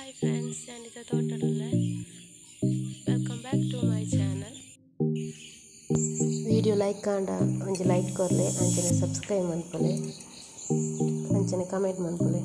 Hi friends, Anita Thottadulle. Welcome back to my channel. Video like and onji like korle, anchane subscribe manpule, anchane comment manpule.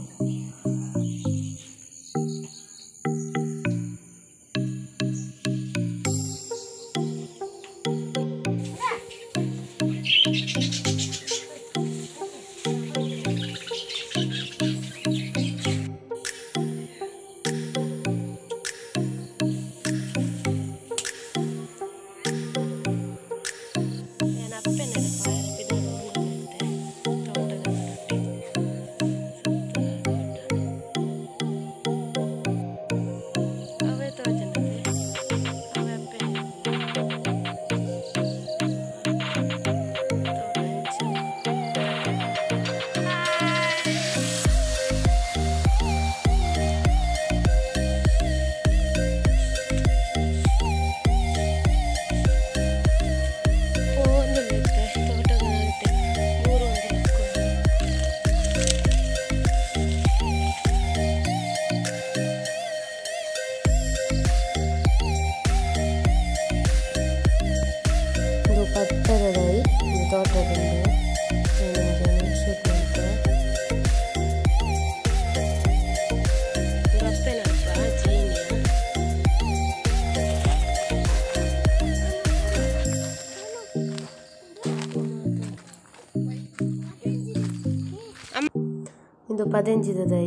ಇಂದು ಪದೆಂಜಿದದೈ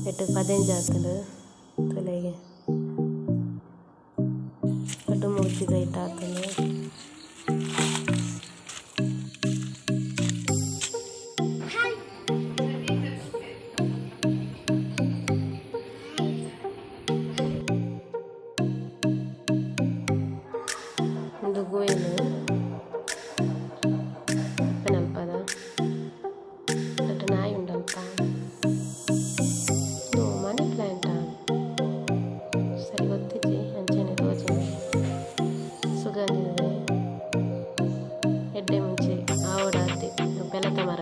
ಎಟ್ಟು ಪದೆಂಜಿ ಆತಂಡು ತೊಲೆಗೆ ಪಟ್ಟು ಮುಗಿದ ಇಟ್ಟು ಆತಂಡು. ಇಂದು ಗೋಯಿಲು ಅಪ್ಪನಲ್ಪದ ನಾಯಿ ಉಂಡಲ್ಪ ಮನಿ ಪ್ಲಾಂಟ್ ಸರಿ ಗೊತ್ತಿಜ್ಜಿ ಅಂಚನೆ ತೋಜನೆ ಸುಗಂಧಿದೆ ಎಡ್ಡೆ ಮುಂಚೆ ಆವಡಾತಿ ಬೆಲತ ಮರ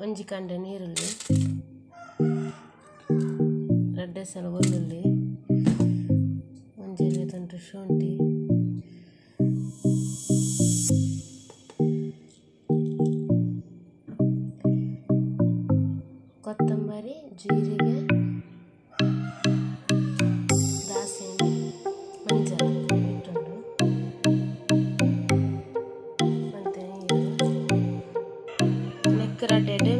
ಒಂಜಿ ಕಂಡ ನೀರುಳ್ಳಿ ರಡ್ಡೆ ಸಲ ಒಳ್ಳುಳ್ಳಿ ಒಂಜಿ ತಂಟು ಶುಂಠಿ ಕೊತ್ತಂಬರಿ ಜೀರಿಗೆ ದಾಸೆಣ್ಣೆ ಮಂಜಲ್ ಇಟ್ಟುಂಡು ಮತ್ತೆ ನೀರು ನೆಕ್ಕರಡ್ಡೆ